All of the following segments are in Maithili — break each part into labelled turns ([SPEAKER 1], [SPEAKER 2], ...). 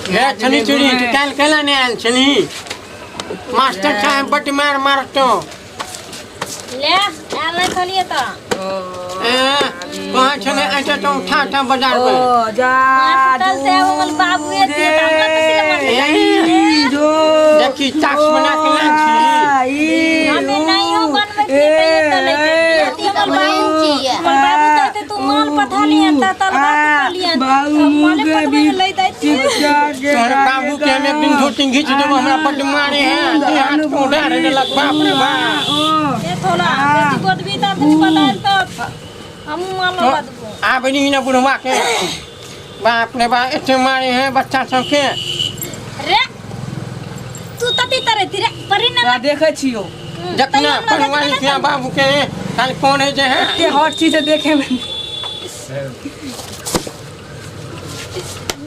[SPEAKER 1] हे छनी चुरी, तू काल्हि कैला नहि आयल छली? मास्टर साहेब बड्ड मार मारतो।
[SPEAKER 2] ले आयल नहि छलियै तऽ।
[SPEAKER 1] ए, कहाँ छलै ऐसे तो उठा उठा बाजार
[SPEAKER 3] ओ
[SPEAKER 1] में।
[SPEAKER 3] जा।
[SPEAKER 2] मास्टर साहेब हमर बाबुए छियै तऽ हमरा कथी लए मारतै?
[SPEAKER 1] ए,
[SPEAKER 3] जो।
[SPEAKER 1] देखी टाक्स बना के लान छी।
[SPEAKER 2] हमे नहियो बनबै छियै तैयो चलै छै। यदि हमर बाबू कहतै तू माल पठा लिहन तऽ तलबा पठा लिहन, हम माले पठबै के लै दै छियै।
[SPEAKER 1] तोहर बाबू के हम एक दिन धोती घीच देबो, हमरा बड्ड मारे है, देह हाथ के उधार देलक, बाप रे बाप।
[SPEAKER 2] ए थोड़ा बेसी गोदबी तऽ तनी बतायल तऽ हमहूँ माल लगा देबो।
[SPEAKER 1] आब नहीं ना बुढ़वा के, बाप रे बाप, एते मारे है बच्चा सबके।
[SPEAKER 2] रे तू तती तरह रे परी ना।
[SPEAKER 3] तोरा देखै छियौ।
[SPEAKER 1] जखना पढ़वा लिखिया बाबू के काल कौन है जे है।
[SPEAKER 3] एते हॉट चीज देखे में।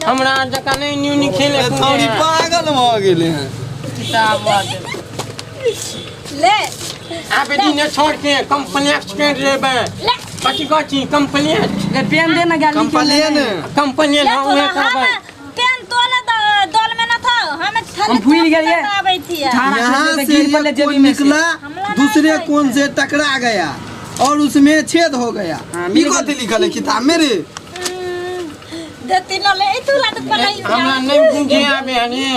[SPEAKER 1] हमरा जकाँ नहीं न्यूनी खेले कूदे
[SPEAKER 4] थोड़ी
[SPEAKER 1] है।
[SPEAKER 4] पागल भऽ गेलै हँ।
[SPEAKER 3] किताब बात।
[SPEAKER 2] ले।
[SPEAKER 1] आब दिन छोड़ के कम्प्लेक्स कर लेबै।
[SPEAKER 2] ले।
[SPEAKER 1] कथी कथी कम्प्लेक्स?
[SPEAKER 3] ले पेन दे ना गाली।
[SPEAKER 4] कंप्लेन।
[SPEAKER 1] कंप्लेन।
[SPEAKER 2] ले।
[SPEAKER 1] हाँ,
[SPEAKER 2] थोड़ा
[SPEAKER 1] उहे करबै।
[SPEAKER 2] हम पेन तोले दल में न था, हमें थले
[SPEAKER 3] हम भूल गेलियै।
[SPEAKER 2] आबै छियै।
[SPEAKER 3] झाड़ा
[SPEAKER 4] यहाँ
[SPEAKER 3] से
[SPEAKER 4] से
[SPEAKER 3] गिर पड़ले
[SPEAKER 4] एक
[SPEAKER 3] जेबी
[SPEAKER 4] कोण
[SPEAKER 3] में से।
[SPEAKER 4] निकला,
[SPEAKER 2] हमला नहीं
[SPEAKER 4] दूसरे
[SPEAKER 2] है।
[SPEAKER 4] कोण से टकरा गया और उसमें छेद हो गया।
[SPEAKER 3] हाँ,
[SPEAKER 4] ई
[SPEAKER 3] मिल
[SPEAKER 4] कथी लिखल है किताब में रे?
[SPEAKER 2] देती न ले तू ला तो पलाई।
[SPEAKER 1] हमरा नहीं बुझे आबे हने,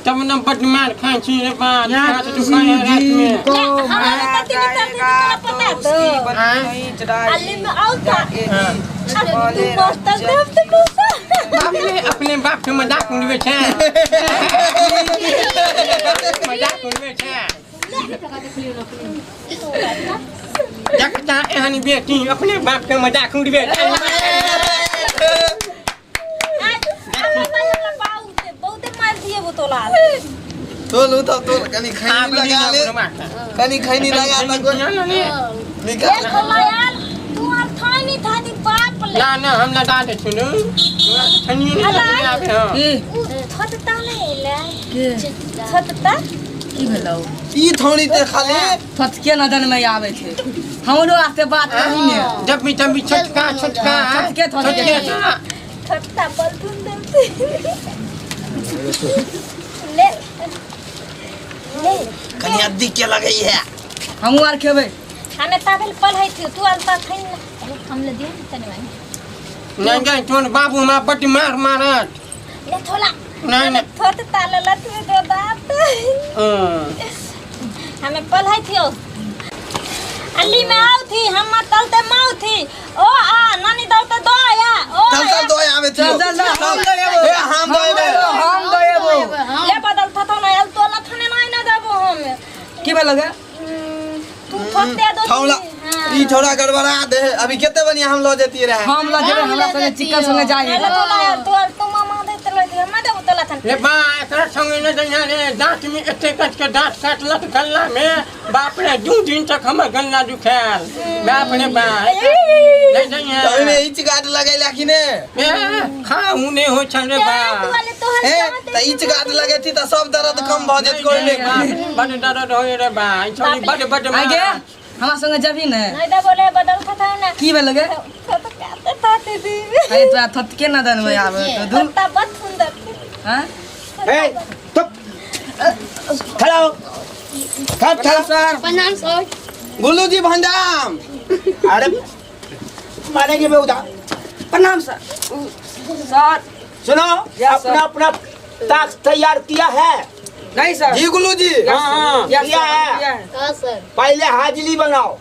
[SPEAKER 1] तब न बड मार खाइ छी रे बा, हाथ दुखाय है रात में।
[SPEAKER 2] ले हमरा तती निकल दे तोरा पता तो अली में आउ था। अरे तू मास्टर देव तो मौसा।
[SPEAKER 1] बाप रे, अपने बाप के मजाक उड़बै छै, मजाक उड़बै छै। देखता एहन बेटी अपने बाप के मजाक उड़बै छै।
[SPEAKER 2] हमरा बहुते बहुते मार दिए वो तोला।
[SPEAKER 4] तोल तब तोल, कनी खैनी
[SPEAKER 1] आब
[SPEAKER 4] लगा ले। कनी खैनी लगा त कोई निकाल।
[SPEAKER 2] ए तोला यार, तू आर थाई नहीं था दी बाप ले।
[SPEAKER 1] ना ना, हम लगा दे छुनु, खनियो नहीं लगा आबे। हाँ।
[SPEAKER 3] की?
[SPEAKER 2] उ थोतता नहीं ले।
[SPEAKER 3] के?
[SPEAKER 2] थोतता।
[SPEAKER 3] की भेलौ?
[SPEAKER 4] ई थोड़ी ते खाली
[SPEAKER 3] थथके नदन में आबै छै, हमरो आते बात कही ने।
[SPEAKER 1] जब भी तब भी छोटका छोटका।
[SPEAKER 3] छोटके थोतके।
[SPEAKER 1] छोटके।
[SPEAKER 2] थोतता बलथुन देते ले ले।
[SPEAKER 4] कनी अद्दी के लगई है।
[SPEAKER 3] हमहूँ आर खेबै।
[SPEAKER 2] हमें ताबेल पढ़ै थी, तू आर ता खैन हम ले दियो ने तनी मनी।
[SPEAKER 1] नहीं नहीं, तोर बाबू हमरा बड्ड मार मारत।
[SPEAKER 2] ले थोला।
[SPEAKER 1] नहीं नहीं।
[SPEAKER 2] थोतता ले लत में दो दांत।
[SPEAKER 1] हाँ।
[SPEAKER 2] हमें पढ़ै थी अल्ली में आउ थी, हम तलते माउ थी, ओ आ नानी दलते दो आया ओ।
[SPEAKER 4] चल चल, दो आवे
[SPEAKER 3] चल चल चल, हम दो एबो।
[SPEAKER 4] ए, हम दो एबो।
[SPEAKER 3] हम दो एबो।
[SPEAKER 2] ले बदल थतो ना आयल तोला थने नहीं ना देबो हम।
[SPEAKER 3] की भेलौ गे?
[SPEAKER 2] तू थोते दो।
[SPEAKER 4] थौला। ई थोड़ा गड़बड़ा दे, अभी केते बढ़िया हम ल जेती रहे।
[SPEAKER 3] हम ल जेबै, हमरा संगे चिकन संगे जाइ।
[SPEAKER 2] ले तोला यार, तू आर तू मामा देते रहे, हम ना देबो तोला थन।
[SPEAKER 1] रे बा, एकरा संगे न जइहा रे, दांत में एते कच के दांत काटलक गल्ला में, बाप रे, 2 दिन तक हमर गल्ला दुखायल, बाप रे बा, नहीं जइहा।
[SPEAKER 4] तऽ ओहिमे ईच गार्ड लगैला कि ने?
[SPEAKER 1] ए, खाऊ नहि होइ छै रे बा।
[SPEAKER 2] तू वाले तोहर।
[SPEAKER 4] ए तऽ ईच गार्ड लगेती तऽ सब दर्द कम भऽ जेत कोइ।
[SPEAKER 1] बाप, बड दर्द होइ रे बा, ई छौरी बड बड
[SPEAKER 3] आइ गे।
[SPEAKER 1] मार।
[SPEAKER 3] हमरा संगे जेबही ने?
[SPEAKER 2] नहीं देबो, ले बदल थतो ना।
[SPEAKER 3] की भेलौ गे?
[SPEAKER 2] थत काते थाते दी।
[SPEAKER 3] अरे तोरा थथके नदन में आबै तो दू।
[SPEAKER 2] थोता बहुत सुंदर।
[SPEAKER 3] हाँ।
[SPEAKER 5] ए, चुप, खड़ा हो, खड़ा खड़ा।
[SPEAKER 3] सर।
[SPEAKER 6] प्रणाम सर।
[SPEAKER 4] गुल्लू जी भंडाम।
[SPEAKER 5] अरे मारेंगे बे उधर।
[SPEAKER 3] प्रणाम सर, सर।
[SPEAKER 5] सुनो।
[SPEAKER 3] Yes,
[SPEAKER 5] अपना
[SPEAKER 3] sir.
[SPEAKER 5] अपना टास्क तैयार किया है?
[SPEAKER 3] नहीं सर।
[SPEAKER 4] जी गुल्लू जी।
[SPEAKER 1] हाँ हाँ।
[SPEAKER 3] यस
[SPEAKER 5] किया
[SPEAKER 3] सर।
[SPEAKER 5] है?
[SPEAKER 3] किया है।
[SPEAKER 6] हाँ सर।
[SPEAKER 5] पहले हाजिरी बनाओ।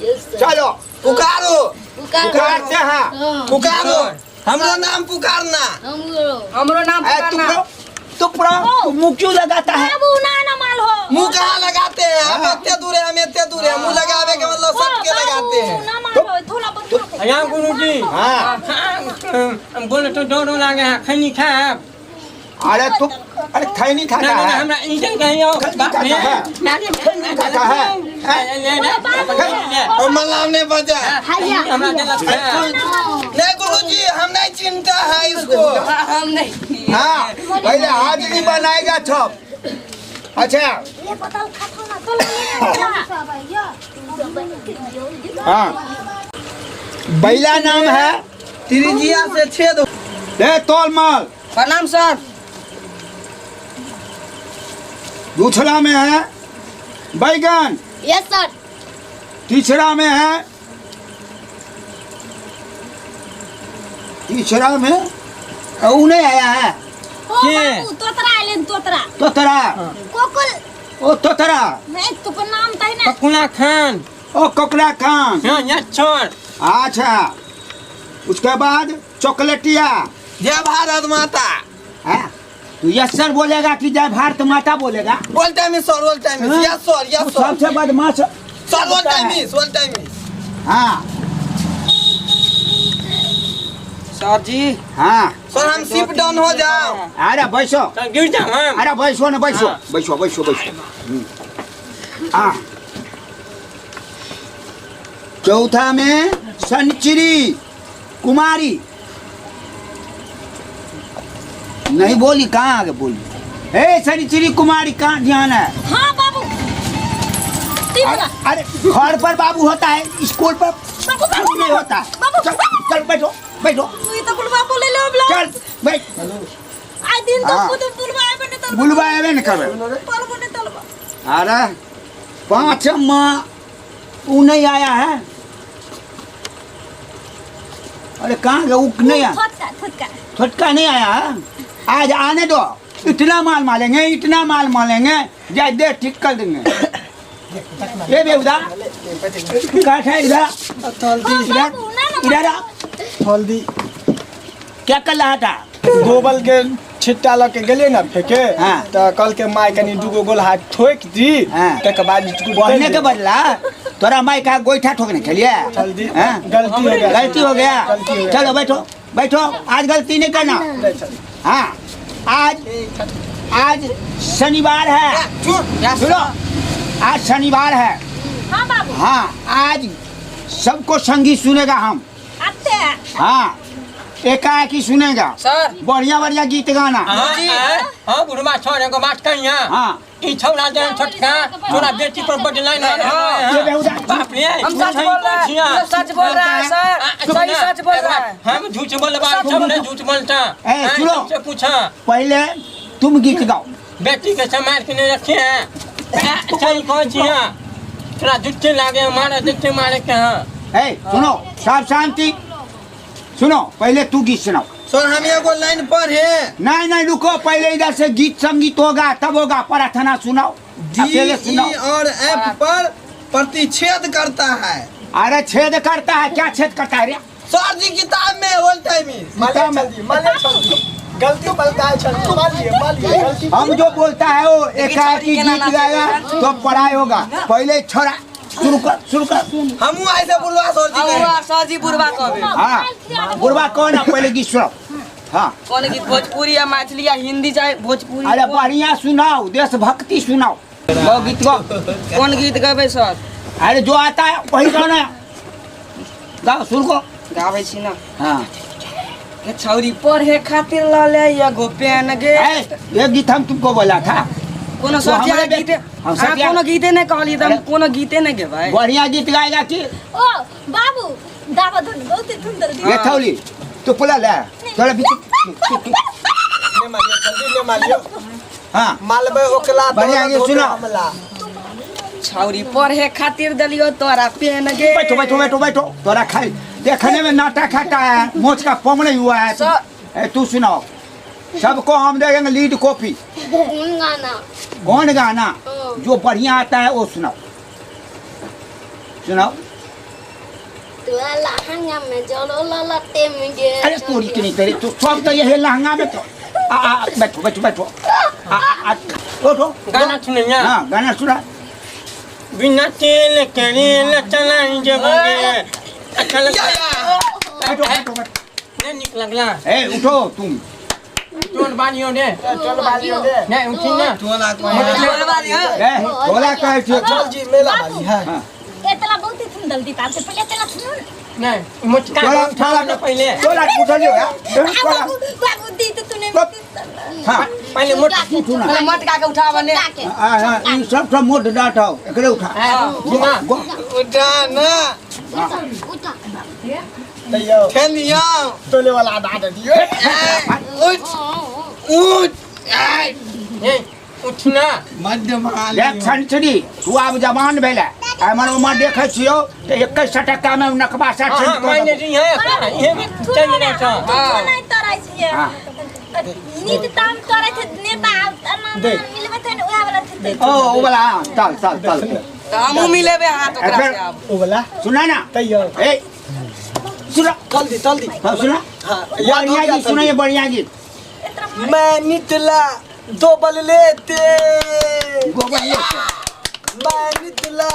[SPEAKER 6] Yes sir.
[SPEAKER 5] चलो।
[SPEAKER 4] पुकारो।
[SPEAKER 5] पुकारते हैं।
[SPEAKER 6] हाँ।
[SPEAKER 4] पुकारो, हमरो नाम पुकारना।
[SPEAKER 6] हमरो।
[SPEAKER 3] हमरो नाम
[SPEAKER 5] ए, तुम
[SPEAKER 3] पुकारना।
[SPEAKER 5] रहो, तुम रहो, तू मुंह क्यों लगाता है?
[SPEAKER 2] बाबू ना ना माल हो।
[SPEAKER 4] मुंह कहाँ लगाते हैं? आप इतने दूर है, हम इतने दूर है, मुंह लगावे के मतलब सबके लगाते हैं।
[SPEAKER 2] ना माल हो थोड़ा बहुत।
[SPEAKER 1] यहाँ गुरुजी।
[SPEAKER 5] हाँ।
[SPEAKER 1] हम बोले तो डरो लागे है, खैनी खाएब?
[SPEAKER 5] अरे तू, अरे खैनी
[SPEAKER 1] ना
[SPEAKER 5] खाता
[SPEAKER 1] ना ना,
[SPEAKER 5] है?
[SPEAKER 1] हमरा इंजन कहीं आओ।
[SPEAKER 5] खैनी
[SPEAKER 1] बाप रे।
[SPEAKER 5] खाता है?
[SPEAKER 1] खैनी
[SPEAKER 5] खाता है?
[SPEAKER 1] ले ले ले।
[SPEAKER 4] और मलाम ने बजा।
[SPEAKER 1] हमरा देलक है।
[SPEAKER 4] नहीं गुरुजी, हम नहीं चिंता है इसको।
[SPEAKER 3] हम नहीं।
[SPEAKER 5] हाँ, पहले हाजिरी बनाएगा छप। अच्छा।
[SPEAKER 2] ले बदल खातो ना तोला ले ना।
[SPEAKER 5] हाँ, बैला नाम है।
[SPEAKER 4] त्रिजिया से छेद।
[SPEAKER 5] ले तोल माल।
[SPEAKER 3] प्रणाम सर।
[SPEAKER 5] दूसरा में है बैगन।
[SPEAKER 6] Yes sir.
[SPEAKER 5] तीसरा में है, तीसरा में ऊ नहीं आया है।
[SPEAKER 2] ओ
[SPEAKER 1] के?
[SPEAKER 2] बाबू तोतरा आइले तोतरा।
[SPEAKER 5] तोतरा।
[SPEAKER 2] कोकुल।
[SPEAKER 5] ओ तोतरा।
[SPEAKER 2] नहीं तो पर नाम तही ना।
[SPEAKER 1] ककुला खान।
[SPEAKER 5] ओ कोकला खान।
[SPEAKER 1] हाँ यस सर।
[SPEAKER 5] अच्छा, उसके बाद चॉकलेटिया।
[SPEAKER 4] जय भारत माता।
[SPEAKER 5] हाँ? तू यस सर बोलेगा कि जय भारत माता बोलेगा?
[SPEAKER 4] All time is sir, all time is.
[SPEAKER 5] हाँ?
[SPEAKER 4] यस सर, यस
[SPEAKER 5] तू
[SPEAKER 4] सर।
[SPEAKER 5] सबसे बदमाश
[SPEAKER 4] sir, all time is, all time is.
[SPEAKER 5] हाँ
[SPEAKER 3] सर जी।
[SPEAKER 5] हाँ
[SPEAKER 4] सर हम शिफ्ट डाउन हो जाओ।
[SPEAKER 5] अरे बैसो।
[SPEAKER 1] तो गिर जाओ हम।
[SPEAKER 5] अरे बैसो ना, बैसो।
[SPEAKER 1] हाँ।
[SPEAKER 5] बैसो बैसो बैसो। हाँ, चौथा में शनिचरी कुमारी। नहीं बोली, कहाँ आगे बोली? ए शनिचरी कुमारी कहाँ ध्यान है?
[SPEAKER 2] हाँ बाबू। तीसरा।
[SPEAKER 5] अरे घर पर बाबू होता है, स्कूल पर
[SPEAKER 2] बाबू, बाबू,
[SPEAKER 5] नहीं होता।
[SPEAKER 2] बाबू,
[SPEAKER 5] चल चल बैठो बैठो।
[SPEAKER 2] तू ई तो बुलवा बोले लो बुला।
[SPEAKER 5] चल बैठ।
[SPEAKER 2] आ दिन तो
[SPEAKER 5] हाँ।
[SPEAKER 2] खुद बुलवा आबे ने तलवा।
[SPEAKER 5] बुलवा आबे ने करबे।
[SPEAKER 2] पलबो ने तलवा।
[SPEAKER 5] अरे पांचमा ऊ नहीं आया है। अरे कहाँ गया? ऊ नहीं आया।
[SPEAKER 2] थोटका थोटका।
[SPEAKER 5] छोटका नहीं आया है। आज आने दो, इतना माल मारेंगे, इतना माल मारेंगे, जाए दे ठीक कर देंगे। ये बेहुदा कहाँ है? इधर इधर इधर आ।
[SPEAKER 7] हल्दी।
[SPEAKER 5] क्या कर रहा था?
[SPEAKER 7] गोबर के छिट्टा लऽ के गेलियै ने फेके।
[SPEAKER 5] हाँ।
[SPEAKER 7] तऽ कहलकै माय कनि दूगो गोलहा ठोकि दी।
[SPEAKER 5] हाँ।
[SPEAKER 7] तकर बाद
[SPEAKER 5] बढ़ने के बदला तोरा माई का गोईठा ठोकने के लिए।
[SPEAKER 7] जल्दी।
[SPEAKER 5] हाँ?
[SPEAKER 7] गलती हो गया।
[SPEAKER 5] गलती हो गया।
[SPEAKER 7] गलती हो गया।
[SPEAKER 5] चलो बैठो बैठो, आज गलती नहीं करना। हाँ आज आज शनिवार है। सुनो, आज शनिवार है।
[SPEAKER 2] हाँ बाबू।
[SPEAKER 5] हाँ आज सबको संगीत सुनेगा हम।
[SPEAKER 2] आते हैं।
[SPEAKER 5] हाँ एकाएक सुनेगा
[SPEAKER 3] सर।
[SPEAKER 5] बढ़िया बढ़िया गीत गाना।
[SPEAKER 1] हाँ हाँ बुढ़वा छोड़ एगो बात कहिया।
[SPEAKER 5] हाँ
[SPEAKER 1] ई छौड़ा जे छोटका तोरा बेटी पर बड लाइन
[SPEAKER 5] ये बेहुदा।
[SPEAKER 1] बाप रे,
[SPEAKER 3] हम सच बोल रहे हैं, हम सच बोल रहे हैं सर, सही सच बोल रहा है।
[SPEAKER 1] हम झूठ बोलबा, सब ने झूठ बोलता।
[SPEAKER 5] ए, सुनो।
[SPEAKER 1] सबसे पूछा
[SPEAKER 5] पहले तुम गीत गाओ।
[SPEAKER 1] बेटी के संभाल के नहीं रखे हैं। चल कौन छिया तोरा झूठे लागे मारे झूठे मारे के। हाँ
[SPEAKER 5] ए सुनो, साफ शांति सुनो, पहले तू गीत सुनाओ।
[SPEAKER 4] सर हम एगो लाइन पर है।
[SPEAKER 5] नहीं नहीं रुको, पहले इधर से गीत संगीत होगा तब होगा प्रार्थना। सुनाओ
[SPEAKER 4] डी
[SPEAKER 5] अकेले
[SPEAKER 4] ई
[SPEAKER 5] सुनाओ।
[SPEAKER 4] और एफ पर प्रतिच्छेद करता है।
[SPEAKER 5] अरे छेद करता है, क्या छेद करता है रे?
[SPEAKER 4] सर जी किताब में ऑल टाइम is.
[SPEAKER 7] गलती बलता चल मालिए मालिए गलती।
[SPEAKER 5] हम जो बोलता है वो एकाएक गीत गाएगा तो पढ़ाई होगा। पहले छोड़ा शुरू कर शुरू कर।
[SPEAKER 4] हमू ऐसे बुलवा सर जी के।
[SPEAKER 3] सर जी बुढ़वा कहबे।
[SPEAKER 5] हाँ बुढ़वा कौन है? पहले गीत सुनाओ। हाँ
[SPEAKER 3] कौन गीत? भोजपुरी या मैथिली या हिंदी चाहे भोजपुरी।
[SPEAKER 5] अरे बढ़िया सुनाओ, देशभक्ति सुनाओ। गाओ गीत गाओ।
[SPEAKER 3] कौन गीत गबे सर?
[SPEAKER 5] अरे जो आता है वही गाना गाओ, शुरू को
[SPEAKER 3] गाबै छी ना।
[SPEAKER 5] हाँ
[SPEAKER 3] छौरी पढ़े खातिर ल ले एगो पेन गे।
[SPEAKER 5] ये गीत हम तुमको बोला था।
[SPEAKER 3] कोनो
[SPEAKER 5] तो
[SPEAKER 3] सर जी
[SPEAKER 5] हमारे
[SPEAKER 3] गीते
[SPEAKER 5] हम सर जी
[SPEAKER 3] कोनो गीते नहीं कहलिए त हम कोनो गीते नहीं गेबै।
[SPEAKER 5] बढ़िया गीत गाएगा कि
[SPEAKER 2] ओ बाबू दावा धुन बहुत सुंदर गीत।
[SPEAKER 5] ये थौली तो पुला ले थोड़ा बीच।
[SPEAKER 7] ले मालियो जल्दी ले मालियो।
[SPEAKER 5] हां
[SPEAKER 7] मालबे ओकला
[SPEAKER 5] बढ़िया गीत सुनाओ।
[SPEAKER 3] छौरी पढ़े खातिर दलियो तोरा पेन गे।
[SPEAKER 5] बैठो बैठो बैठो बैठो, तोरा खाई देखने में नाटा खाता है, मोच का पम नहीं हुआ है। ए तू सुनाओ, सबको हम देंगे लीड कॉपी।
[SPEAKER 6] कौन गाना?
[SPEAKER 5] कौन गाना जो बढ़िया आता है वो सुनाओ सुनाओ।
[SPEAKER 6] तोरा लहंगा में जलो ललते में गे।
[SPEAKER 5] अरे तोरी के नहीं तेरे तो सब तो यही लहंगा में तो आ आ बैठो बैठो बैठो आ आ उठो
[SPEAKER 1] गाना सुनिया।
[SPEAKER 5] हां गाना सुना।
[SPEAKER 1] बिना तेल के रेल चलाई जबगे अच्छा लगता।
[SPEAKER 5] बैठो बैठो बैठो।
[SPEAKER 1] नहीं निक लगला।
[SPEAKER 5] ए उठो तुम।
[SPEAKER 1] चोर बानियो ने
[SPEAKER 7] चल बालियो ने
[SPEAKER 1] नहीं उठी ना।
[SPEAKER 4] टोला को
[SPEAKER 3] चोर बालियो
[SPEAKER 5] ए टोला कहै छी।
[SPEAKER 7] चल जी मेला बाली है।
[SPEAKER 2] एतला बहुत सुंदर गीत आपसे पहले एतला सुनू
[SPEAKER 1] नहीं मुचका
[SPEAKER 5] टोला टोला
[SPEAKER 1] ना पहले
[SPEAKER 5] टोला उठलियो है टोला
[SPEAKER 2] बाबू दी तो तूने।
[SPEAKER 5] हां
[SPEAKER 1] पहले मोट
[SPEAKER 5] उठू ना।
[SPEAKER 3] पहले मटका के उठाव ने।
[SPEAKER 5] हां हां ई सब सब मोट डाटाओ एकरे उठा।
[SPEAKER 1] हां
[SPEAKER 4] उठा ना
[SPEAKER 6] उठा
[SPEAKER 7] तैयो
[SPEAKER 4] ठेलियो
[SPEAKER 7] टोले वाला आधा दे दियो।
[SPEAKER 4] उठ। उठ
[SPEAKER 1] ए उठना
[SPEAKER 4] मध्य माल
[SPEAKER 5] देख छनछड़ी तू आब जवान भेले एमहर उमहर देखै छियौ तऽ 21 टका मे नकबा सा
[SPEAKER 1] हां मायने जी है ये चल ना छ
[SPEAKER 2] नहीं तोरै छियै
[SPEAKER 5] हाँ।
[SPEAKER 2] नीत ताम तोरै थे नेता मिलबै थे ने उएह वाला थे
[SPEAKER 5] ओ ओ वाला हाँ, चल चल चल
[SPEAKER 3] तऽ हमहूँ मिलेबै हाथ ओकरा से आब
[SPEAKER 7] ओ वाला
[SPEAKER 5] सुना ना
[SPEAKER 7] तैयो
[SPEAKER 5] ए सुना
[SPEAKER 7] जल्दी जल्दी
[SPEAKER 5] हाँ सुना
[SPEAKER 7] हाँ याद हो
[SPEAKER 5] बढ़िया
[SPEAKER 7] गया
[SPEAKER 5] गीत सुनाइए बढ़िया गीत
[SPEAKER 7] मैं नितला दो बल लेते
[SPEAKER 5] गोबर लेते।
[SPEAKER 7] मैं नितला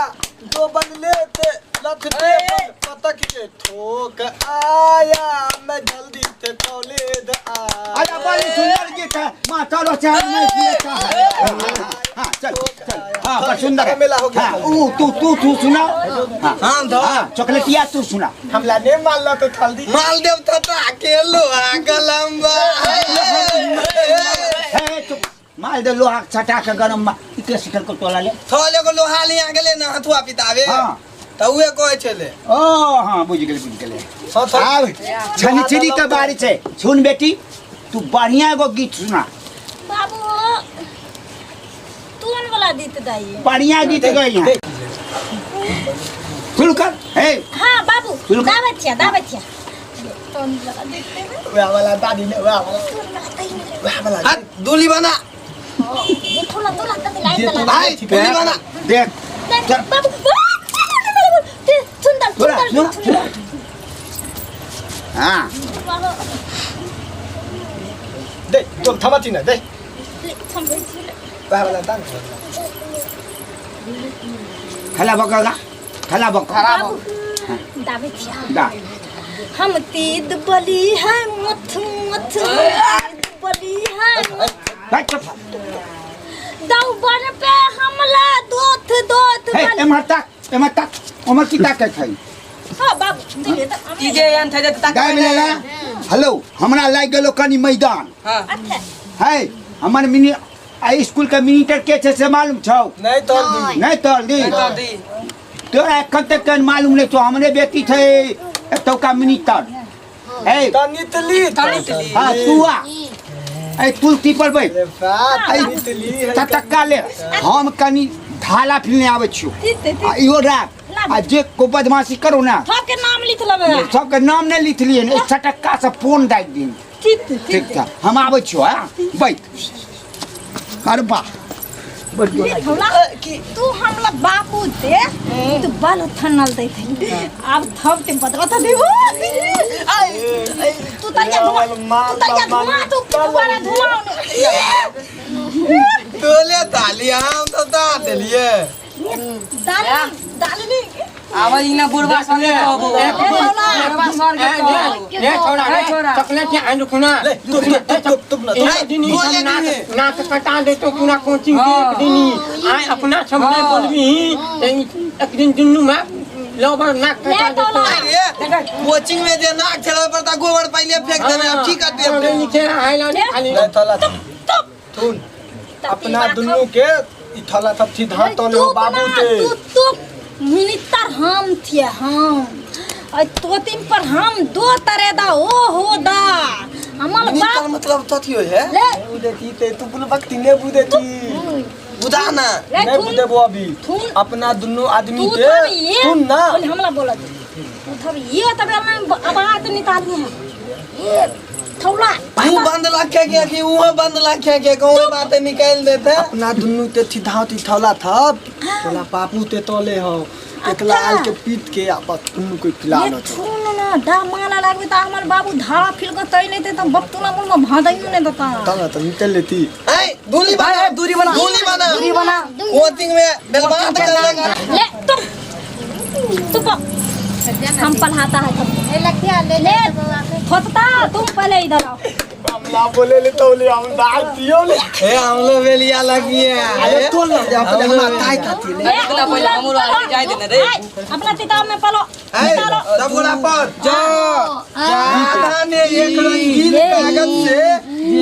[SPEAKER 7] दो बल लेते लथते पतक के ठोक आया मैं जल्दी से कॉलेज आया
[SPEAKER 5] अरे बड़ी सुंदर गीत है माँ चलो चाहे नहीं किया है हाँ चल चल हाँ बड़ सुंदर है
[SPEAKER 7] मेला हो गया।
[SPEAKER 5] हाँ ऊ तू तू तू सुना हाँ
[SPEAKER 4] हाँ दो
[SPEAKER 5] हाँ चॉकलेटिया तू सुना
[SPEAKER 7] हमला ने मारला तो थल्दी
[SPEAKER 4] माल देव तो अकेलो आ गलम्बा
[SPEAKER 5] हे चुप माल दे लोहा के छटा के गरम मा इके सिखल को तोला ले
[SPEAKER 4] थोले को लोहा लिया गेले ना हथुआ पितावे
[SPEAKER 5] हाँ।
[SPEAKER 4] त उहे कहै छले
[SPEAKER 5] ओ हाँ बुझ गेलै बुझ गेलै आब छनिछरी के बारी छै सुन बेटी तू बढ़िया एगो गीत सुना
[SPEAKER 2] बाबू तोन वाला दीत दाई
[SPEAKER 5] बढ़िया गीत गई यहाँ शुरू कर हे
[SPEAKER 2] हाँ बाबू
[SPEAKER 5] शुरू कर।
[SPEAKER 2] दाबै छियै दाबै छियै तोन वाला दीत देबै
[SPEAKER 7] वह वाला दादी ने वह वाला
[SPEAKER 2] तोन वाला दही ने
[SPEAKER 7] वह वाला
[SPEAKER 4] हट दूली बना
[SPEAKER 2] ये थोड़ा थोड़ा तक लाइन
[SPEAKER 7] ये
[SPEAKER 2] तला
[SPEAKER 4] भाई दूली बना
[SPEAKER 5] देख
[SPEAKER 2] बाबू सुंदर
[SPEAKER 5] थोड़ा
[SPEAKER 2] सुंदर
[SPEAKER 5] सुना हाँ
[SPEAKER 7] दे तुम थमाती ना दे वह वाला दान
[SPEAKER 5] खला बकगा खला बक
[SPEAKER 2] दाबै छियै
[SPEAKER 5] दा
[SPEAKER 2] हम तीद बली है मथ मथ तीद बली है
[SPEAKER 5] भाई चुप
[SPEAKER 2] दौबर पे हमला दोथ दोथ
[SPEAKER 5] हे
[SPEAKER 2] बली
[SPEAKER 5] एमहर ताक एमहर ताक ओमहर की ताकै छै
[SPEAKER 2] हाँ बाबू तू ये तो
[SPEAKER 3] ई जे एहन थै जे तऽ
[SPEAKER 5] दाइ मिलेला हेलो हमरा लागि गेलो कनी मैदान
[SPEAKER 3] हाँ
[SPEAKER 2] अच्छा
[SPEAKER 5] है हमर मिनी आ स्कूल के मिनिटर के छै से मालूम छौ
[SPEAKER 7] नहीं तोल
[SPEAKER 5] नहीं तोर दी
[SPEAKER 3] तऽ दी
[SPEAKER 5] तोरा एखन तक के मालूम नहीं छौ हमरे बेटी छै एतौका मिनिटर हे
[SPEAKER 7] तनितली
[SPEAKER 3] तनितली।
[SPEAKER 5] हाँ तू आ ए तुलसी पर बैठ
[SPEAKER 7] तनितली है
[SPEAKER 5] तटक्का ले हम कनी ढाला फिरने आबै छियौ
[SPEAKER 2] ठीक
[SPEAKER 5] आ इहो राख आ जे को बदमाशी करो ना
[SPEAKER 2] सबके नाम लिख लेबै
[SPEAKER 5] सबके नाम नहीं लिखलिए ने चटक्का से फोन दाबि दिन
[SPEAKER 2] ठीक
[SPEAKER 5] ठीक छै हम आबै छियौ हाँ बैठ अरे वाह
[SPEAKER 2] तू हमला बापू दे तू बाल थनल दे थे अब थप के बदला था देबो तू तरिया घुमा तू तरिया घुमा तू दोबारा घुमा
[SPEAKER 4] तोले ताली हम तो दा देलिए
[SPEAKER 2] दाल दाल नहीं
[SPEAKER 3] आब ई ना बुढ़बा संगे कहबो बुढ़बा संगे कहबो
[SPEAKER 1] ए छोड़ा
[SPEAKER 3] ए
[SPEAKER 1] रे
[SPEAKER 3] छोड़ा।
[SPEAKER 1] चॉकलेट के आंड खुना
[SPEAKER 7] ले तुम तुम तुम तुम ना
[SPEAKER 1] एक दिन ही हम नाक नाक कटा दे तो पूरा कोचिंग के एक दिन ही आय अपना सब नहीं बोलबी ही एक दिन दुनू में लोबर नाक कटा दे तो
[SPEAKER 4] अरे कोचिंग में जे नाक छेड़े पड़ता गोबर पहले फेंक देने अब की करते
[SPEAKER 1] अरे नीचे आइला खाली
[SPEAKER 7] नहीं थला थुन अपना दुनू के ई थला थप थी धा तोले हो बाबू ते
[SPEAKER 2] तू तू मिनितर हम थे हम और तोतिम पर हम दो तरे दा ओ हो दा हमर बाप
[SPEAKER 4] मतलब तथी होय है
[SPEAKER 2] ले
[SPEAKER 7] बुदेती ते तू बुल बक्ती ने बुदेती
[SPEAKER 4] बुदा ना
[SPEAKER 2] ले
[SPEAKER 7] नहीं
[SPEAKER 2] थुन
[SPEAKER 7] बुदेबो अभी
[SPEAKER 2] थुन।
[SPEAKER 7] अपना दुनू आदमी
[SPEAKER 2] तू
[SPEAKER 7] के
[SPEAKER 2] थब ये
[SPEAKER 7] सुन ना
[SPEAKER 2] बोले हमला बोला तू तू थब ये तब ना आवाज निकाली है ये थौला
[SPEAKER 4] तू बंद लाखे के कि उहो बंद लाखे के कहूं बातें निकाल देते
[SPEAKER 7] अपना दुनू ते थी धाव थी थौला थप तोला बापू ते तोले हो एकला आल के पीट के आ बस दुनू को खिला
[SPEAKER 2] ये
[SPEAKER 7] लो
[SPEAKER 2] थुन ना दा माला लागबे त हमर बाबू धारा फिर के तई नहीं ते त बपतुला मुल में भादइयो नहीं देता
[SPEAKER 7] तब ना तो निकल लेती
[SPEAKER 4] ऐ दूली बना
[SPEAKER 3] दूरी बना
[SPEAKER 4] दूली बना
[SPEAKER 3] दूरी बना
[SPEAKER 4] कोचिंग में बेलबात कर लगा
[SPEAKER 2] ले तुम तुम हम पढ़ाता है तुमको
[SPEAKER 6] ले ले
[SPEAKER 2] थोतता तुम पहले इधर आओ
[SPEAKER 7] हमला बोले ले तोले हम दाल दियो ले
[SPEAKER 4] ए हम लोग बेलिया लगी है
[SPEAKER 7] अरे तोल ना जा अपने हम ताई ताती ले
[SPEAKER 3] अपना पहिले हमरो आगे जाय देने रे
[SPEAKER 2] अपना किताब में पढ़ो
[SPEAKER 4] ऐ सब गोला पर जा जा ने एक रंगीन कागज से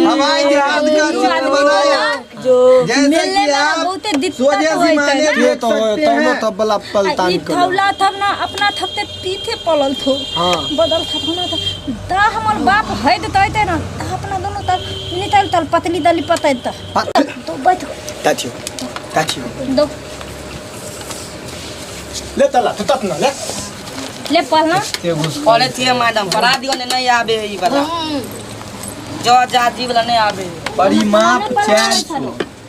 [SPEAKER 4] हवाई जहाज का चित्र बनाया जैसे
[SPEAKER 2] मिलने
[SPEAKER 4] कि
[SPEAKER 2] में
[SPEAKER 4] आप
[SPEAKER 2] बहुते दिक्कत
[SPEAKER 4] स्वदेशी
[SPEAKER 2] होइत
[SPEAKER 4] माने
[SPEAKER 2] है ना।
[SPEAKER 7] ये
[SPEAKER 4] देख
[SPEAKER 7] तो
[SPEAKER 4] सकते
[SPEAKER 7] तैनो
[SPEAKER 4] हैं
[SPEAKER 7] तब बला
[SPEAKER 2] आ, ई
[SPEAKER 7] पलतान कर
[SPEAKER 2] थौला थब ना अपना थपते पीथे पलल थो
[SPEAKER 7] हाँ।
[SPEAKER 2] बदल थप ना था दा हमर बाप है देते ना ता अपना दोनों तब नितल तल पतली दली पतै त तो बैठ।
[SPEAKER 7] ताथियो ताथियो
[SPEAKER 2] दो
[SPEAKER 7] ले तला तू तत ना ले
[SPEAKER 2] ले पढ़ना
[SPEAKER 3] पढ़े थिए मैडम पढ़ा दियो ने नहीं आबे है ई वाला जो जा जी वाला नहीं आबे है।
[SPEAKER 4] परिमाप 4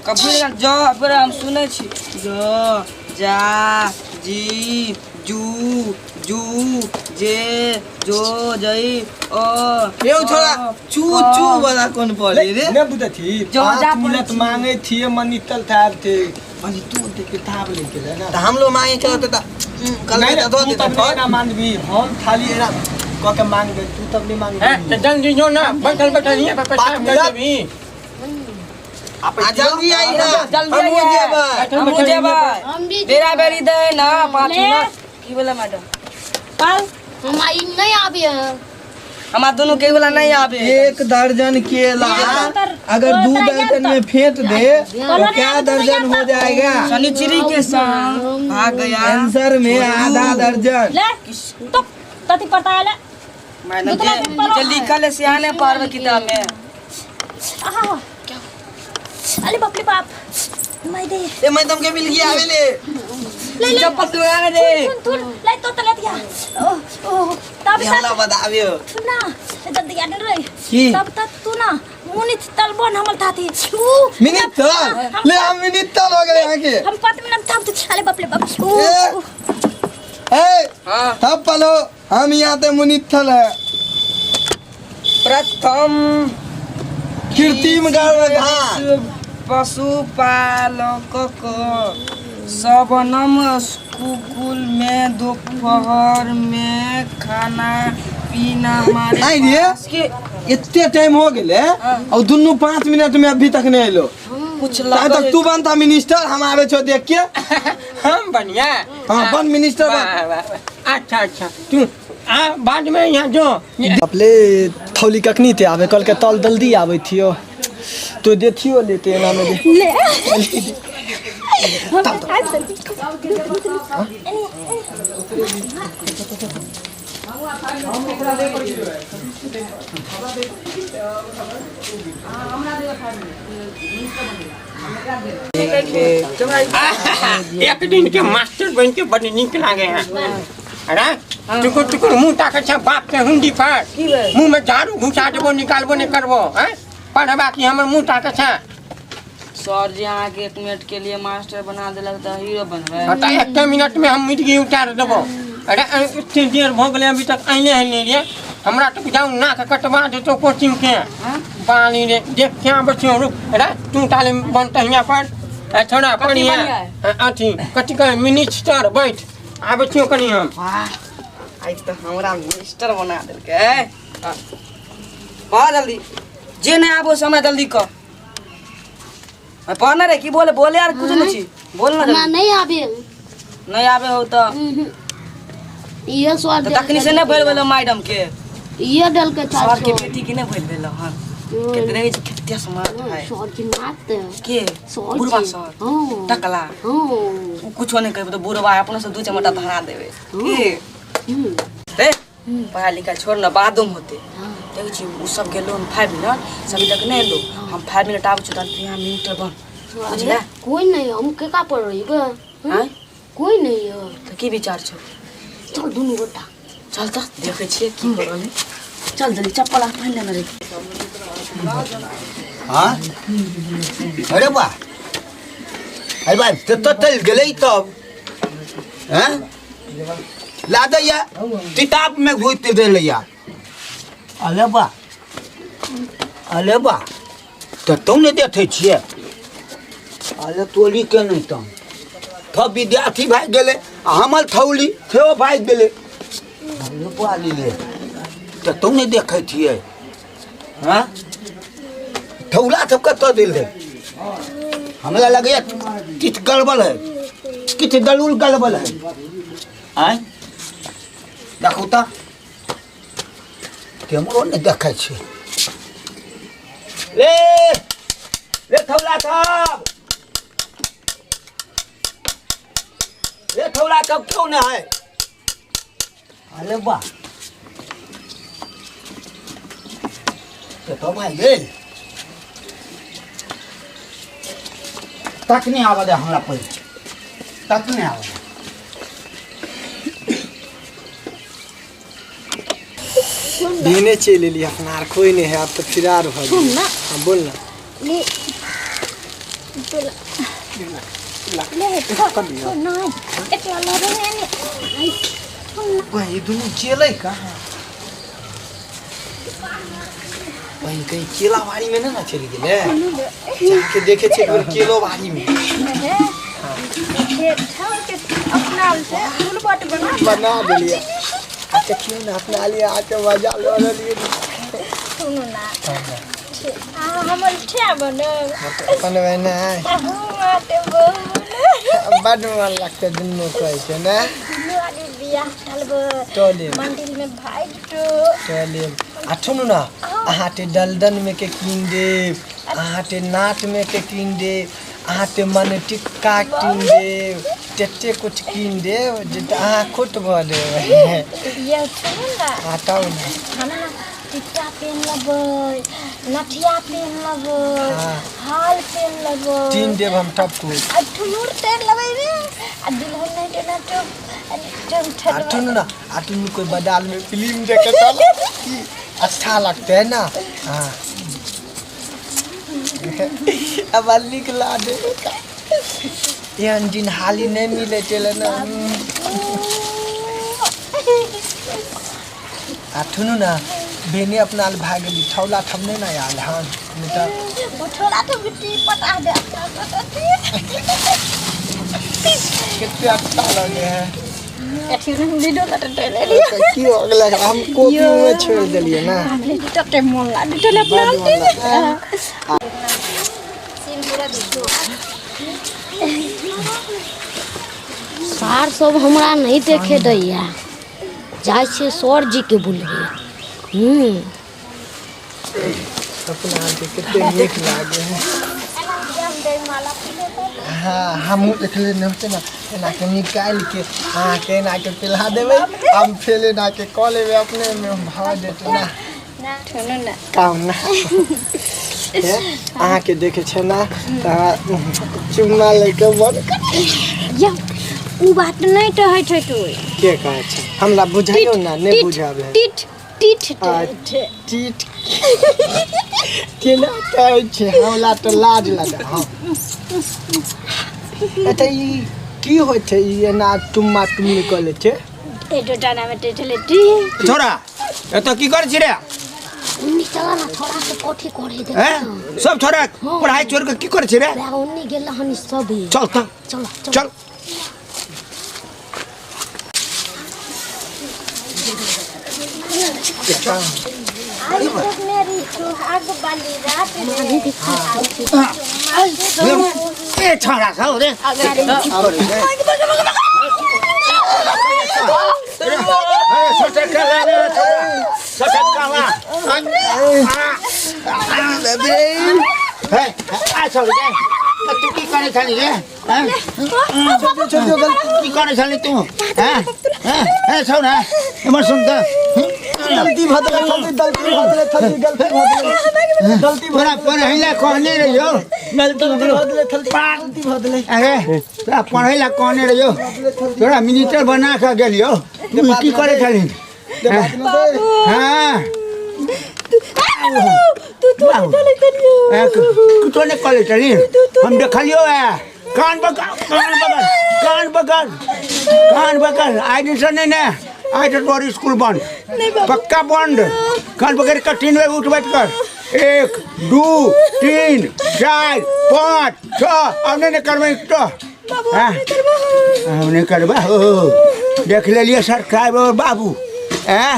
[SPEAKER 3] कभी जो फिर हम सुनै छी जो जा जी जू जू जे जो जई ओ
[SPEAKER 4] यो छोरा चू चू वाला कोन पढ़े रे
[SPEAKER 7] ने बुझै थी
[SPEAKER 3] जो जा
[SPEAKER 7] 5 मिनट मांगे थिए मनितल थार थे मनी तू दे किताब लेके ले ना
[SPEAKER 4] त हम लोग मांगे के त कल
[SPEAKER 7] नहीं
[SPEAKER 4] के
[SPEAKER 7] तू
[SPEAKER 4] दो दे
[SPEAKER 7] तब नहीं ना मांगबी हम थाली एना क के मांगबे तू तब नहीं मांगबी
[SPEAKER 1] हैं तो जल्दी जो ना बैठल बैठल हियां पर पेशाब कर देबी।
[SPEAKER 4] आ जल्दी आई ना
[SPEAKER 3] जल्दी
[SPEAKER 4] हमहूँ
[SPEAKER 3] आइए।
[SPEAKER 4] जेबै।
[SPEAKER 3] हमहूँ जेबै।
[SPEAKER 6] हम भी
[SPEAKER 3] बेरा बेरी दे ना 5
[SPEAKER 2] ले।
[SPEAKER 3] मिनट की बोला मैडम
[SPEAKER 2] पढ़।
[SPEAKER 6] हम आई नहीं आबे है।
[SPEAKER 3] हमार दोनों के वाला नहीं आबे।
[SPEAKER 4] 1 दर्जन केला अगर 2 दर्जन में फेंट दे तो क्या दर्जन हो जाएगा?
[SPEAKER 3] शनिचरी के संग भाग गया
[SPEAKER 4] आंसर में आधा दर्जन।
[SPEAKER 2] ले तो तती पढ़ता है ले
[SPEAKER 3] मैडम
[SPEAKER 2] दूसरा दिन पढ़ो।
[SPEAKER 3] जे लिखल है सियाने पढ़वे किताब में।
[SPEAKER 2] आहा अरे बाप रे बाप मैं दे
[SPEAKER 4] ए मैडम के मिल गया आवे ले
[SPEAKER 2] ले ले
[SPEAKER 3] चप्पल दुकान दे
[SPEAKER 2] थुन थुन ले तो तले दिया ओ ओ तब
[SPEAKER 4] हमरा
[SPEAKER 2] तक
[SPEAKER 4] बताबियो
[SPEAKER 2] ना जल्दी याद रे
[SPEAKER 4] की?
[SPEAKER 2] तब तक तू ना मुनि तलबन हमल थाती ऊ
[SPEAKER 4] मिनिट तल ले हम मिनिट तल हो गए यहाँ के
[SPEAKER 2] हम 5 मिनट थाम अरे बाप रे बाप ऊ
[SPEAKER 4] ए।
[SPEAKER 2] ऊ।
[SPEAKER 4] ए
[SPEAKER 3] हां
[SPEAKER 4] तब पलो हम यहाँ ते मुनिथल है।
[SPEAKER 3] प्रथम
[SPEAKER 4] कृत्रिम गर्भधान
[SPEAKER 3] पशुपालकक सबनम स्कूल में दोपहर में खाना पीना हमारे
[SPEAKER 4] आई रे
[SPEAKER 3] पास के
[SPEAKER 4] इतने टाइम हो गेले और दुनू 5 मिनट में अभी तक नहीं एलो।
[SPEAKER 3] कुछ
[SPEAKER 4] तब तक
[SPEAKER 3] लगल
[SPEAKER 4] तू बनता मिनिस्टर हम आवे छो देख के।
[SPEAKER 1] हम बढ़िया
[SPEAKER 4] हाँ बन मिनिस्टर बन।
[SPEAKER 1] वाह, वाह, वाह। अच्छा अच्छा तू आ बाद में यहाँ जो
[SPEAKER 7] अपले थौली कखनी ते आवे कल के तल जल्दी आवे थियो तो देखियो लेते एना में दे।
[SPEAKER 2] ले हम आज
[SPEAKER 1] एक दिन के मास्टर बन के बड़ी नीक लागे हैं। अरे टुकुर टुकुर मुंह ताके छे बाप के हुंडी पर मुंह में झाड़ू घुसा देबो निकालबो नहीं करबो हैं पढ़बा की हमर मुंह ताके छे।
[SPEAKER 3] सर जी अहाँ के 1 मिनट के लिए मास्टर बना देलक त हीरो बनबै।
[SPEAKER 1] हाँ, त 1 मिनट में हम मिर्गी उतार देबो। अरे इतने देर भ गेलै अभी तक आइले है नहीं रे हमरा तो जाऊ नाक कटवा देतो कोचिंग के पानी रे देख क्या बचियो रुक। अरे तू ताले बनत हियां पर थोड़ा पढ़िया अथी कथी कहे मिनिस्टर बैठ आबै छियो कनी हम।
[SPEAKER 3] वाह आज त हमरा मिनिस्टर बना देलकै। पढ़ जल्दी जे नहीं आबो समय जल्दी क पढ़ना रे की बोले बोले यार कुछ नहीं छी बोल ना
[SPEAKER 6] हमरा
[SPEAKER 3] जल्दी।
[SPEAKER 6] नहीं आबे
[SPEAKER 3] नहीं आबे हो त
[SPEAKER 6] ये सवाल
[SPEAKER 3] त तखनी से नहीं भइल भेलो मैडम के
[SPEAKER 6] ये डल के
[SPEAKER 3] सर के बेटी के नहीं भइल भेलो हन केते रहे छी केते स्मार्ट है
[SPEAKER 6] सर जी मारते
[SPEAKER 3] के
[SPEAKER 6] सर
[SPEAKER 3] बुढ़वा
[SPEAKER 6] जी।
[SPEAKER 3] सर
[SPEAKER 6] हाँ।
[SPEAKER 3] टकला
[SPEAKER 6] हाँ।
[SPEAKER 3] उ कुछो नहीं कहबो त बुढ़वा अपने से 2 चमटा धरा देबे के रे पढ़ाई लिखाई छोड़ ना बादो में होते। देखै छी उ सब गेलो हम 5 मिनट सभी तक नहीं एलो हम 5 मिनट आबै छी तहन तू यहाँ मिनट बन बुझले।
[SPEAKER 6] कोई नहीं हम के का पढ़ रही बा
[SPEAKER 3] आँय?
[SPEAKER 6] कोई नहीं है
[SPEAKER 3] त की विचार छौ?
[SPEAKER 6] चल दुनू गोटा
[SPEAKER 3] चल त देखै छियै की करल है। चल जल्दी चप्पल आर पहिन लेने रे।
[SPEAKER 5] हाँ अरे वाह अरे भाई तो चल गेलै तब हैं ला दैया किताब में घुस देलैया। अरे वाह अरे वाह तो तू नहीं देखै छियै? अरे तोली के नहीं तम थब विद्यार्थी भागि गेलै आ हमर थौली सेहो भागि गेलै। अरे वाह लीले तो तू नहीं देखै छियै? हाँ थौला सब कतऽ देल है? हमरा लगैया किछु गड़बड़ है किछु दलुल गड़बड़ है। आँय देखू तऽ केम्हरो नहि देखै छियै। रे रे थौला सब रे थौला सब क्यों नहीं है? अरे वाह तो भाई गेल। तखने आबऽ दे हमरा पहिले, तखने आबऽ दे।
[SPEAKER 7] भेने चलि एलियै अपना आर कोइ नहि है, आब तऽ फिरार भऽ गेल। हाँ बोल ना।
[SPEAKER 6] ले तोला ले छोड़ नहीं एकला लड़े नहीं।
[SPEAKER 7] वही दुनू गेलै कहाँ? वही कहीं केला बाड़ी में ना चलि गेलै, जाके देखे छै एक बेर केलो बाड़ी में।
[SPEAKER 2] अपना से फूल बना
[SPEAKER 7] बना देलियै। अच्छा क्यों ना अपना लिए आके मजा लऽ लेलियै।
[SPEAKER 2] सुनू ना, अहाँ हमर ठिया बनब।
[SPEAKER 7] बनबै ने। बड मन लगतै दुनू कहै छै ने।
[SPEAKER 2] दुनू आदमी बियाह टलबै।
[SPEAKER 7] टलेब।
[SPEAKER 2] मंदिर में भाई तो
[SPEAKER 7] टलेब। आ सुनू ना, अहाँ ते दलदन में के कीन देब, अहाँ ते नाट में के कीन देब, अहाँ ते मन टिक्का कीन देब, तते कुछ कीन देब जे अहाँ खुट भऽ देब।
[SPEAKER 2] ये सुनू ना।
[SPEAKER 7] हाँ तब ना।
[SPEAKER 2] हम ना टिक्का पेन लेबै, नथिया पेन लेबै,
[SPEAKER 7] हाँ।
[SPEAKER 2] हाल पेन लेबै।
[SPEAKER 7] कीन देब हम सब कुछ।
[SPEAKER 2] आ ठुनुर तेर लेबै रे, आ दुल्हन नहीं देना तो
[SPEAKER 7] आ सुनू ना, आ तुम कोई बदाल में फिल्म देखे चल, अच्छा लगता है ना। हाँ अब निकला दे, एहन दिन हाली नहीं मिले चले ना। आ सुनू ना, बेने अपना भाग गेली, ठौला ठम नहीं ना आयल हन, नहीं तो
[SPEAKER 2] उठोला तो मिट्टी पटा दे अपना।
[SPEAKER 7] कितने अच्छा लगे है।
[SPEAKER 2] अथी वीडियो कटते ले।
[SPEAKER 7] की हो गेलै? हम कॉपी में छोड़ देलियै ना।
[SPEAKER 2] तते मन लागे चले अपना।
[SPEAKER 6] सार सब हमरा नहीं देखे दैया, जाइ छियै सर जी के बोलबै।
[SPEAKER 7] अपना के कते नीक लागे है। हाँ हमहूँ देखले नहि होतै ना, एना के निकालि के अहाँके एना के पिला देबै, हम फेर एना के कऽ लेबै, अपने में भऽ जेतै ना।
[SPEAKER 2] सुनू ना।
[SPEAKER 7] कहू ना। अहाँके देखे छै ना तऽ चुम्मा लैके मन।
[SPEAKER 2] या उ बात नहीं कहै छै तू।
[SPEAKER 7] के कहै छै? हमरा बुझाइयो ना, नहि बुझाबै है।
[SPEAKER 2] Tit tit.
[SPEAKER 7] टीट केना कहै छै? हमरा तऽ लाज लगे। हँ अच्छा ई की होइ छै, ई एना चुम्मा चुम्मी कऽ लै छै?
[SPEAKER 2] ए डोटाना में टेटले टी।
[SPEAKER 5] छोरा एतऽ की करै छी रे?
[SPEAKER 6] उन्नी चला ना, थोड़ा से कथी करे दे।
[SPEAKER 5] हैं सब छोरा पढ़ाई छोड़ के की करै छी रे?
[SPEAKER 6] वएह उन्नी गेल हन सब।
[SPEAKER 5] चल तऽ।
[SPEAKER 6] चल।
[SPEAKER 5] चल।
[SPEAKER 2] आज मेरी सुहाग वाली रात रे।
[SPEAKER 5] ए छोरा सब रे, तू की करै छली रे? की करै छली तू? हैं छौ न, एम्हर सुन त।
[SPEAKER 7] गलती भऽ गेलै, गलती भऽ गेलै, गलती भऽ गेलै, गलती भऽ
[SPEAKER 5] तोरा पढ़ै ला कहने रहियौ।
[SPEAKER 7] गलती भऽ गेलै, गलती भऽ गेलै।
[SPEAKER 5] अरे तोरा पढ़ै ला कहने रहियौ, तोरा मिनिस्टर बना कऽ गेलियौ, तू की करै छली? हाँ कुछो नहि करै छली, हम देखलियौ है। कान पकड़, कान पकड़, कान पकड़, कान पकड़। आइ दिनसँ नहि ने, आइ तऽ तोहर स्कूल बंद, पक्का बंद। कान पकड़ कऽ 3 बेर उठ बैठ कर, 1 2 3 4 5 6। आब नहि ने करबै तो? हम नहि करबै हो। देख लेलियै सरकार बाबू। ऐं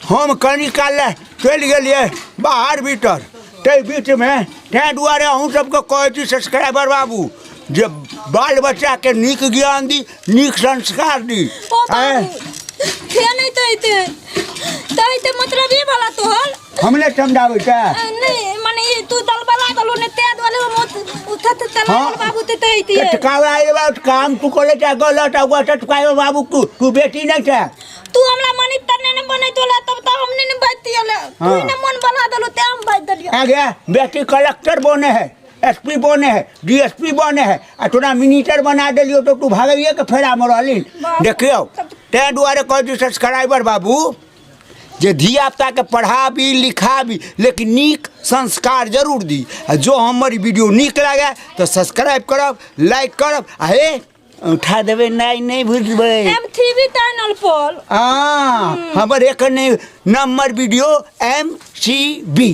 [SPEAKER 5] हम कनी काल लए चलि गेलियै बाहर भीतर, ताहि बीचमे, ताहि दुआरे अहूँ सबके कहै छी सब्सक्राइबर बाबू जे बाल बच्चाके नीक ज्ञान दी, नीक संस्कार दी।
[SPEAKER 2] ओ बाबू, खे नहीं तैते तैते मतलब ई वाला तोहर
[SPEAKER 5] हम नहि समझाबै छै।
[SPEAKER 2] नहीं माने ई तू दल बला दलो ने, ते दुआरे हम उठत तला।
[SPEAKER 5] हाँ।
[SPEAKER 2] बाबू ते तैते
[SPEAKER 5] टटकावे आइले काम तू करे छै गलत, आ टटकावे बाबू। तू तू बेटी नहि छै।
[SPEAKER 2] तू हमरा मनी तने ने बनै तोला, तब त हम ने ने बाजतियल। तू
[SPEAKER 5] हाँ।
[SPEAKER 2] ने मन बना दलो ते हम बाज दलियो।
[SPEAKER 5] आ गया बेटी कलेक्टर बने है। एसपी बने है, डीएसपी बने है, आ तोरा मिनिस्टर बना देलियो तो तू भागैये के फेरामे रहली। देखियौ, ताहि दुआरे कहै छी सब्सक्राइबर बाबू जे धिया पुताके पढ़ाबी लिखाबी, लेकिन नीक संस्कार जरूर दी। आ जो हमर वीडियो नीक लागे तऽ सब्सक्राइब करब, लाइक करब, आ हे उठा देबै नहि नहि बुझबै
[SPEAKER 2] एम थ्री चैनल पर।
[SPEAKER 5] हाँ, हमर एक नहि नंबर वीडियो MCB।